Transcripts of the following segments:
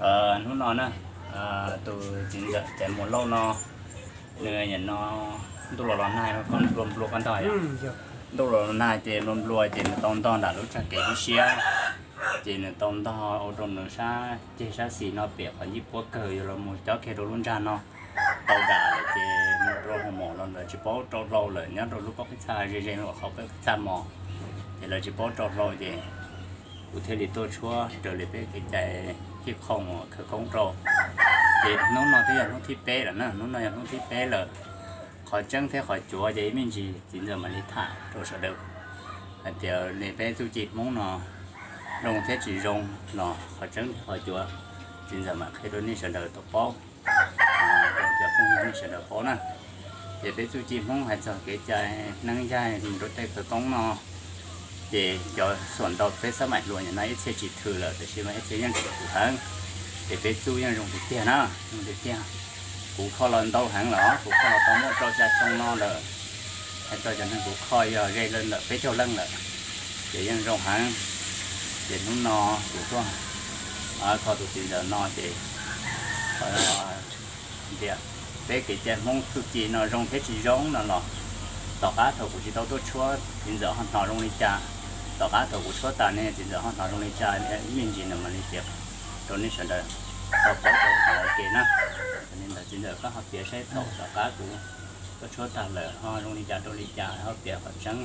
Hnub no na, tus txiv ntxawm caiv muas lauj no, nws nim no ntuj los los nag, koj nplua nplua koj ntag yom. Ntuj los los nag ces nplua nplua ces nws tau ntog nram lub tsag kev siab siab, ces nws tau ntog ua rau nws sab ceg sab xis no piam qhov ncij puab kawg, yuav los mus cob kiag rau lub ntsag no. Tau dam lawm ces mus rau hoo mos los lawv tsis paub rau hlau lawm, nyob rau lub pob qib txha ze ze uas qhov pob qib txha mos, ces lawv tsis paub rau hlau ces kuv thiaj li tuaj tshuab raws li peb kev cai thiaj qhau mus khawv koob rau. Ces hnub no twb yog hnub thib peb lawm na, hnub no yog hnub thib peb lawm. Qhov tseeb thiab qhov cuav ces ib me ntsis txiv ntxawm mam li tham rau sawv daws hais tias li peb txuj ci Hmoob no zoo thiab tsis zoo los qhov tseeb thiab qhov cuav txiv ntxawm mam qhia rau nej sawv daws tau paub, rau cov phooj ywg nej sawv daws paub na. Ces peb txuj ci Hmoob hais txog kev cai neeb yaig mus rau tej khawv koob no, ces cov xuam ntau peb xab maim hluas nim no ib txhia tsis thwm lawm, tiam sis mas ib txhia yeej tseem thwm heev. Ces peb txuj yeej zoo tiag tiag na, zoo tiag tiag. Kuv kho los ntau heev lawm, kuv kho los tau muaj rau xya xyoo no lawm. Hais txog cov neeg kuv kho yog ze lawm ntawm peb caug leej lawm, ces yeej zoo heev. Ces hnub no kuv tuaj kho tus txiv ntxawm no ces tias peb kev cai Hmoob txuj ci no zoo thiab tsis zoo no los, tom qab thaum kuv tsis tau tuaj tshuab txiv ntxawm ho hnov zoo li cas, tom qab thaum kuv tshuab tas ne txiv ntxawm ho hnov zoo li cas, me ntsis no mam li piav rau nej sawv daws tau paub tau ua ke na. Li ntawd txiv ntxawm koj ho piav saib thaum tom qab kuv tuaj tshuab tag lawm ho zoo li cas rau li cas, ho piav qhov tseeb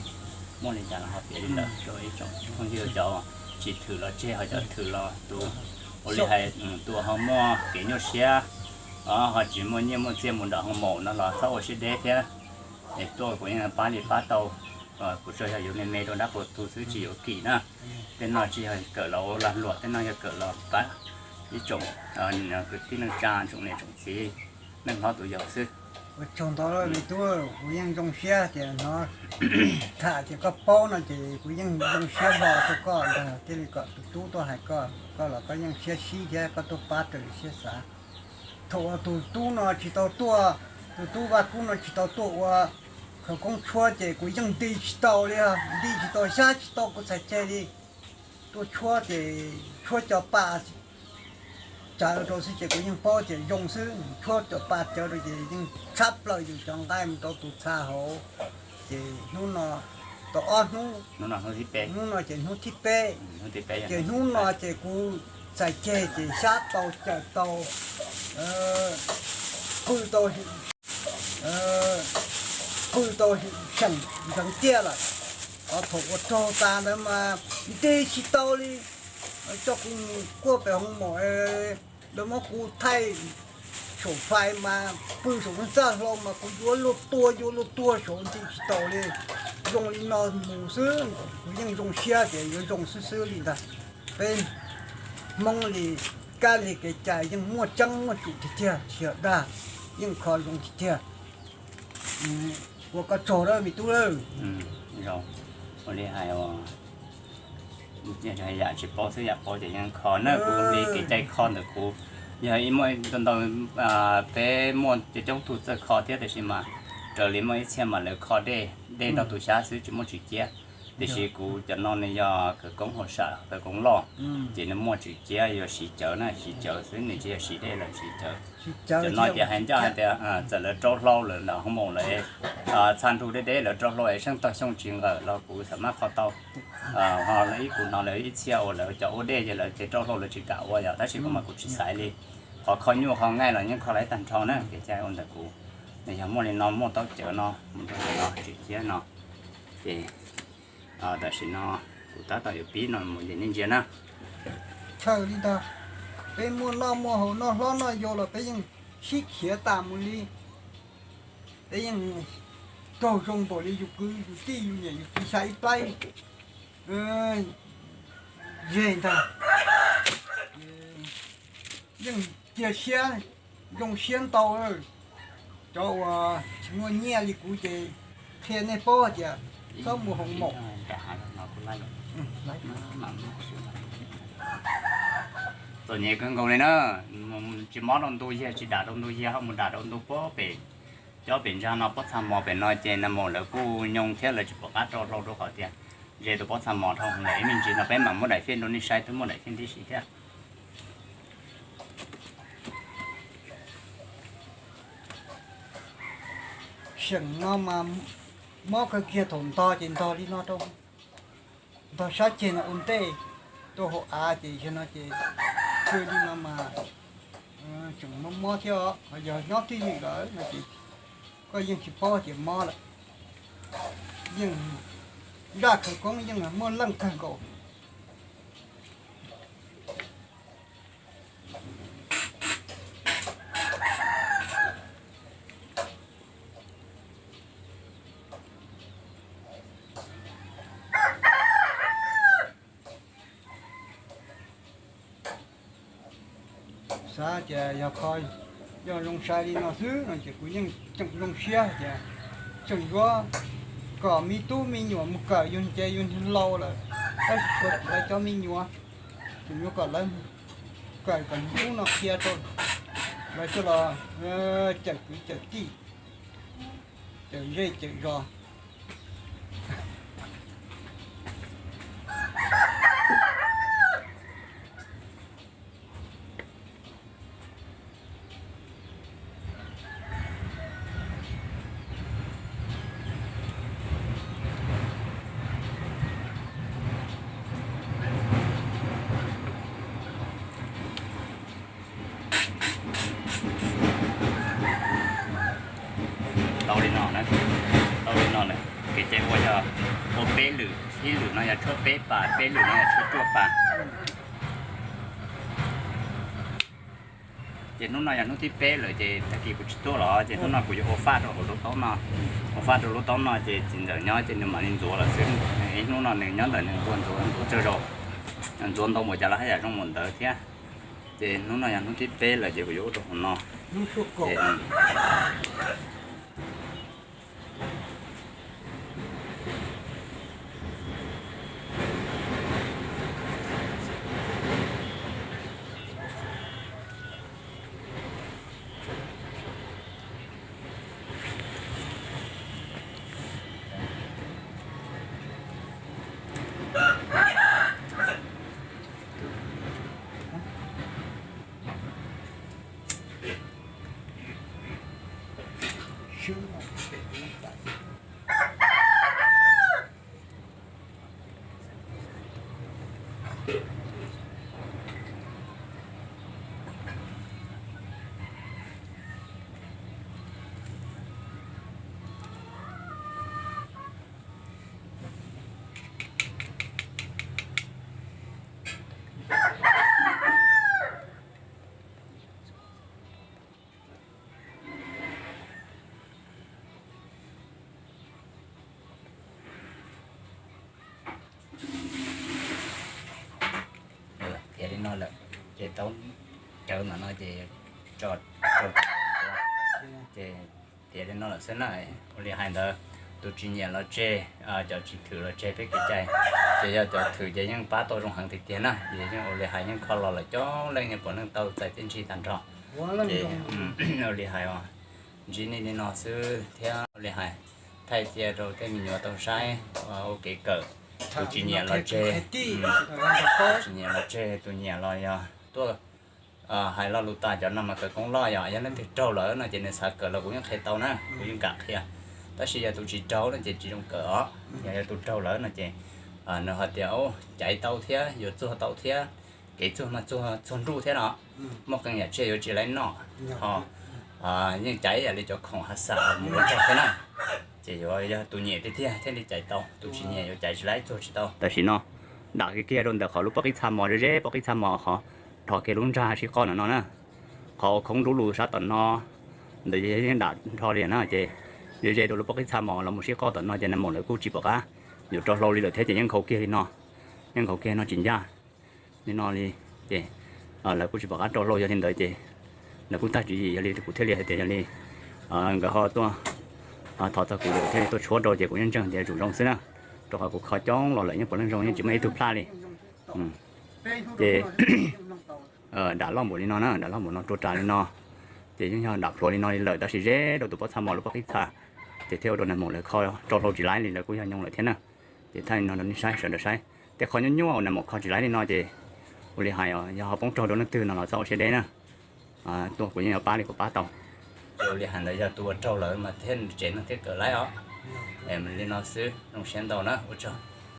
muaj li cas los ho piav li ntawd rau ib tsoom phooj ywg cov tsis thwm los tseg, ho cov thwm los tus ua li hais tus ho muaj kev nyuaj siab, ho tsis muaj nyiaj muaj txiaj mus nram hoo maum no los txhob ua siab deb thiab. Es tuaj kuv yeej pab li pab tau, kuv tsuas yog yuav me me rau dab qhuas tu xwb tsis yuav kim na. Tej no tsis yog kawm los ua lag luam, tej no yog kawm los pab ib tsoom kwv tij neej tsa, tsoom niam tsoom txiv, neej hlob tus yau xwb. Ua tsaug ntau me tub, kuv yeej zoo siab tias hnov tham tias koj paub no ces kuv yeej zoo siab hlo rau koj ntag, thiaj li kom tus tub tuaj hais koj, koj los koj yeej siab sib thiab koj tuaj pab raws li siab xav. Thaum uas tus tub no tsis tau tuaj, tus tub Vaj Kub no tsis tau tuaj ua khawv koob tshuab ces kuv yeej nti tsis tau li, nti tsis tau, xyab tsis tau kuv txhais ceg li. Tuaj tshuab ces tshuab cov pas cawv rau xwb ces kuv yeej paub tias zoo xwb, tshuab cov pas cawv rau ces yeej tshab plaws yus cov nqaij mus rau tus txha hauv. Ces hnub no tau ob hnub, hnub no ces hnub thib peb, ces hnub no ces kuv txhais ceg ces xyab tau cawv tau, pw tau, pw tau seem ntxeev tiaj lawm. Thaum ua raug tas ntawd mas nti tsis tau li, coj kuv mus kuaj pem hoo maum, lawv muab kuv thaij saum fais mas pw saum txaj hlau mas kuv yuav luag tuag yuav luag tuag saum nti tsis tau li. Zoo li no mus xwb kuv yeej zoo siab tias yuav zoo xwb xwb li ntag. Peb Hmoob li kab li kev cai yeej muaj tseeb muaj tsum tiag tiag, tsis yog dag, yeej kho zoo tiag tiag. Ua koj tsaug lawm me tub. Ua li hais, yam tsis paub xwb, yam paub ces yeej kho na. Kuv li kev cai kho ntawm kuv yog ib muaj ntau ntau, peb muaj coob coob tug txawj kho thiab, tiam sis mas raws li muaj ib txhia mas lawv kho dej, dej ntau tus xyab xwb tsis muaj tswm ciab. Tiam sis kuv cov no nws yog khawv koob hauv sam, khawv koob loj, ces nws muaj tswm ciab, yuav siv cawv na, siv cawv xwb, nws tsis yog siv dej los siv cawv. Cov no ces hais ncaj hais tias txawm lawv rau hlau lawm nram hoo maum lawm, txha nrug deb deb lawv rau hlau es sab tog xyoo tsis nqawm los kuv xam maj kho tau. Ho ib kuv hnov lawv ib txhia uas lawv cov ua dej ces lawv ces rau hlau lawv tsis kam ua yom, tab sis kuv mas kuv tsis xaiv li. Qhov kho nyuaj kho nqaij los yeej kho laib tag nrho na, kev cai ua ntawm kuv. Nws yog muaj li no, muaj taub cawv no, mus rau no, tswm ciab no, ces tam sim no kuv tab tom yuav pib no mus ces nej ntsia na. Chaw li ntag, peb muaj noj muaj haus noj hlob noj yau los peb yeej sib khiav tas mus li. Peb yeej raug zoo npaum li yus kwv yus tij yus niam yus txiv xya ib plaib ze ntag. Yeej cia siab, zoo siab ntau. Cov uas tsis muaj nyiaj li kuv ces qhia nej paub tias txhob mus hoos maum. Txom nyem kawg nkaus li na, tsis mob rau ntug yag, tsis dam rau ntug yag, ho mus dam rau ntug puag pem, cov pem ntsa no pob txha mos pem no ces nag maum lawv kuj nyoo thiab lawv tsis pom qab rau hlau rau qhov tias ze tus pob txha mos dhau lawm. Ib me ntsis no peb mam muab daim fij rau nej saib, twb muaj daim fij tib si thiab. Tseem no mas mob kawg kiag thaum ntog ces ntog li no rau, ntog sab ceg no ua ntej rau hauv av ces yog no ces kawg li no mas tseem mob mob thiab os. Yog nyob twj ywm lawm no ces koj yeej tsis paub tias mob lawm. Yeej zaj khawv koob yeej muaj leej kawg nkaus. Xav tias yog kho, yog zoo sai li no xwb no ces kuv yeej tseem zoo siab tias tseem yuav kom me tub me nyuam mus kawm yus ces yus niag laus lawm, tab sis tshuav lawv cov me nyuam, tseem yuav kom lawv kawm kom niag tub no qhia rau lawv coj los cawm kwv cawm tij, cawm zej cawm zos. Tau li no na, tau li no lawm, kev cai ua yog ua peb lwm, ib lwm no yog tshuab peb pas, peb lwm no yog tshuab cuaj pas. Ces hnub no yog hnub thib peb lawm ces tag kis kuv tsis tuaj los ces hnub no kuv yuav ua faj rau hauv lub taub no, ua faj rau lub taub no ces txiv ntxawm nyob ces nws mam li ntxuav lawm xwb. Ib hnub no nws nyob ntawm nws ntxuav ntxuav ntxuav tsawg zaus, ntxuav ntau npaum cas los haj yam zoo npaum ntawd thiab. Ces hnub no yog hnub thib peb lawm ces kuv yuav ua rau hauv no. Tiav li no lawm ces tau cawv ntawm no ces tso, ces tiav li no lawm xwb na. Ua li hais ntawd, tus tsis nyiam los tseg, cov tsis thwm los tseg peb kev cai, ces yog cov thwm ces yeej pab tau zoo heev tiag tiag na. Ces yeej ua li hais yeej kho los lawm coob leej, puav leej tau txais txiaj ntsig tag nrho. Ces ua li hais os, ntsib nej li no xwb thiab ua li hais thaij cia rau tej me nyuam tau saib ua kev kawm. Tus tsis nyiam los tseg, tsis nyiam los tseg, tus nyiam los yog tuaj hais lo lus tas cov no mas khawv koob loj, yog yog leej twg raug lawm no ces nws xav kawm los kuv yeej qhia tau na, kuv yeej kam qhia. Tab sis yog tus tsis raug no ces tsis zoo kawm os. Yog yog tus raug lawm no ces nws ho tias caiv tau thiab yuav txuag tau thiab, kev txuag mas txuag txuag nruj thiab no, muaj qee yam tsiaj yuav tsis laib noj, ho yeej caiv yam li cov khoom hav xas mus ua rog thiab na. Ces yuav yog tus nyiam tiag tiag thiaj li caiv tau, tus tsis nyiam yuav caiv tsis laib txuag tsis tau. Tam sim no dam kiag rau ntawm qhov lub pob qib txha mos, ze ze pob qib txha mos qhov dhos kiag lub ntsag sib qoj ntawm no na. Qhov uas khoov dub lug sab tom no ntawd yeej dam nrho li na, ces ze ze rau lub pob qib txha mos los mus sib qoj tom no ces nais maum lawv kuj tsis pom qab yuav rau hlau li lawm thiab ces yeej nkhaus kiag li no, yeej nkhaus kiag no tsis ncaj li no li. Ces lawv kuj tsis pom qab rau hlau, yog li ntawd ces lawv kuj tag tswv yim, yog li kuv thiaj li hais tias yog li nkawd ho tuaj thov txog kuv lawm thiaj li tuaj tshuab rau ces kuv yeej ntseeg tias tsum zoo xwb na, rau qhov kuv kho coob los lawm yeej puav leej zoo, yeej tsis muaj ib tug plaj li. Ces dam loj npaum li no na, dam loj npaum no rua ras li no, ces yeej yog dam pluav li no li lawm, tab sis ze rau tus pob txha mos lub pob qib txha, ces thiaj ua rau nais maum lawv kho rau hlau tsis laib li, lawv kuj yog nyoo lawm thiab na. Ces thaij li no rau nej saib, sawv daws saib. Tej qhov nyuaj nyuaj uas nais maum kho tsis laib li no ces ua li hais yog ho poob raug rau leej twg no los txhob ua siab deb na. Tuaj kuv yeej yuav pab li kuv pab tau. Ces ua li hais ntawd yog tus ua raug lawm mas thiaj tsev neeg thiaj kawm laib os. Li no xwb, zoo siab ntau na, ua tsaug.